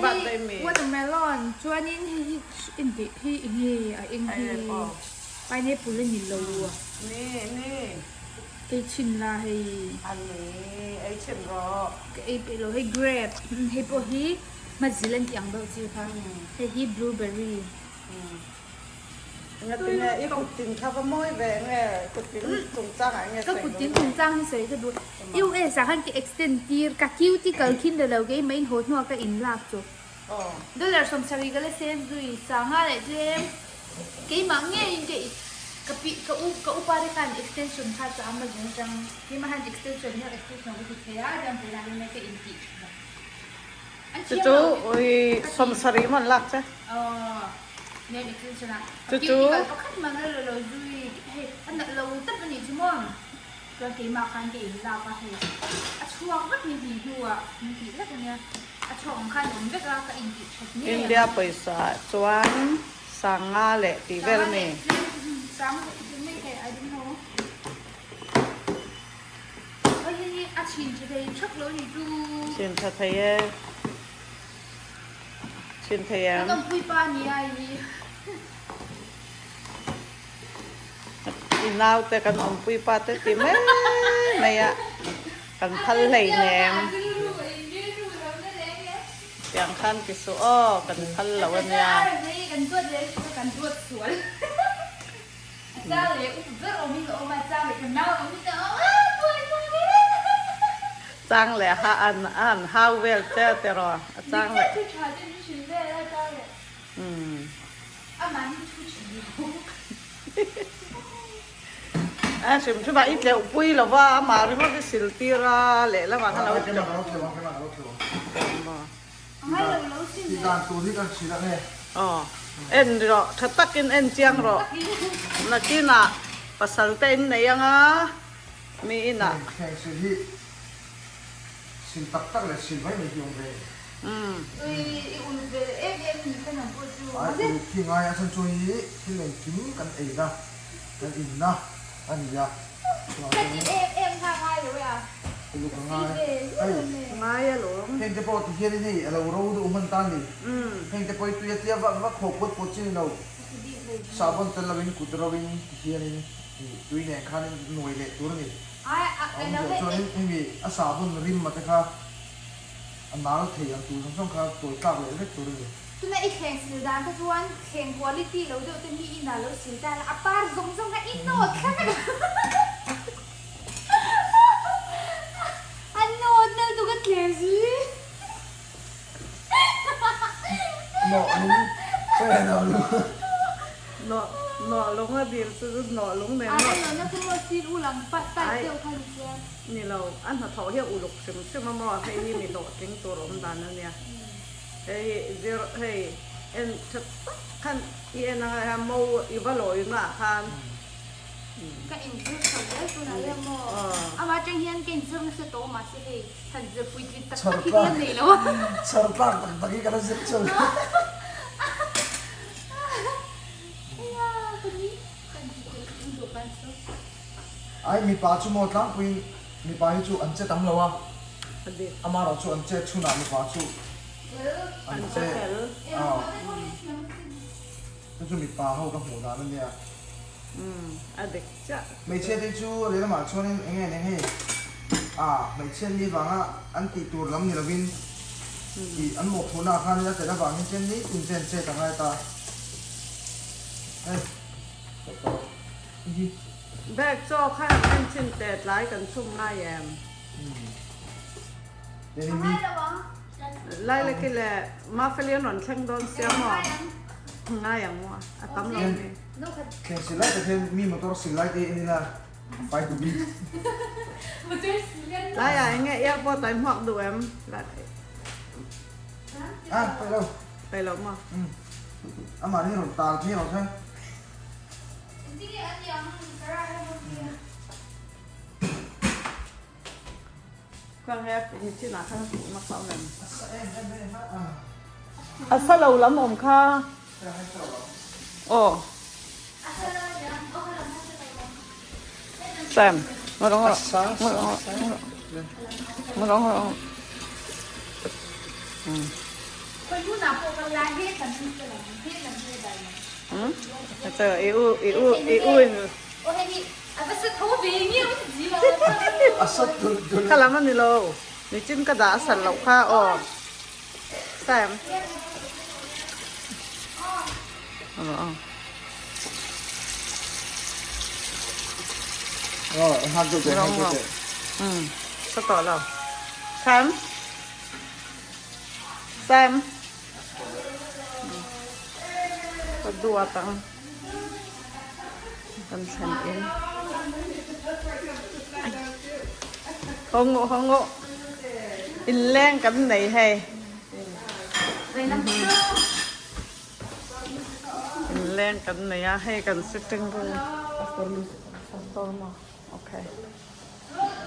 Hei hi watermelon chuanin hei hi intih hi eng nge a eng hi pineapple a ni lo a. Ei chhin la hei. Ka ei peih lo hei grape hei pawh hi hmazil an tih ang deuh chi kha hei hi blueberry. Ngatinge i kuttin kha va mawi ve nge kuttin chungchang ah nge Ka kuttin chungchang hi sawi ka duh. US ah khan ka extend tir ka cuticle khin ta lo keimah in haw hnuah ka in lak chu. Dollar 70 ka la save zui sanga leh tlem keimah ngeiin ka ka pi ka u ka upa te khan extension kha chu Amazon atang keimah han extension hian extension ka ti thei a chuan tunah hian ka in tih thin a. An Chu thiam chu lo ui ka ti. 70 man lak che. Aw. Chu chu. India pawisa chuan sanga leh tih vel a ni. Chhin tha thei e. Chhin thei em? Kan awmpui pa nia i. I naute kan awmpui pa te ti mai mai a, kan phal hlei nem. Tiang khan ti suh aw, kan phal lo a nia. Chang leh ha an an hau vel che tiraw a chang leh. A hrim hrim a i tleuh pui lo va amah ringawt i sil tir a lehlamah khan a lo tleuh. Aw en rawh tha takin en chiang rawh nakinah pasal te in nei anga mi inah. Ngai alawm. Heng te pawh ti hianin hei a lo ro deuh hman ta a ni. Heng te pawh hi tui a tia vak vak haw pawt pawt chi ni lo. Sahbawn tel lovin kut ro in ti hianin tui nen khanin nuai leh tur a ni. A awm zawh chuanin hemi a sahbawn rim a te kha a nal thei ang tur zawng zawng kha tawi tlak leh vek tur a ni. Tuna i thleng sil dan te chuan thleng quality lo deuh te mi inah lo sil ta la a par zawng zawng kha i nawt thla vek a. A nawt nal tuk a thleng si. Nawh lung che nawh lung. Nawh nawh lung a dil chu chu nawh lung nen nawh. A nawhna chu maw sil u lang pat pat deuh kha ni chuan. Ni lo, a hnathawh hi a uluk hrim hrim a maw hei hi mi hlawhtling tur awm dan a nia. Hei zir hei en tha tak khan i en anga hei mo i va lawi ngah khan. Ka inzir chho zel tunah hian maw amah atang hian ka inzir nasa tawh mahse hei han zir puitling tak tak hi ka la nei lo a. Chhar tlak tak tak hi ka la zir chho. Ai mipa chu maw tlangpuiin mipa hi chu an che tam lo a. Amaherawh chu an chet chhunah mipa chu an che a, chu chu mipa ho ka hmuh dan a nia. Hmeichhia te chu lehlamah chuanin eng nge eng hei a hmeichhia ni vanga an tih tur lam ni lovin tih an mawhphurhna ah khanin a tel avangin chen ni tin chen chet a ngai ta. Hei Bag chaw kha an en chin teh tlai kan chhum ngai em? Lai le ki le Mafeli an rawn thleng dawn sia maw? Ngai ang maw? A tam lo ni. Thleng sil lai tak hian mi motor sil lai te hi en ila a fai duh bik. Lai ah enge airport ah i hmuak duh em? A, paih lo. Paih lo maw? Amah hi rawn tal phei rawh se. A sa lo lam awm kha aw Sam ngawt rawh ngawt rawh ngawt rawh ngawt rawh ngawt rawh. I u i u in Kha lam a ni lo nichin ka dah a sat loh kha aw Sam Sa tawh lo Sam Sam Ka duat ang kan thlen in Hawng u hawng u inleng kan nei hei inleng kan nei a hei kan sitting room okay.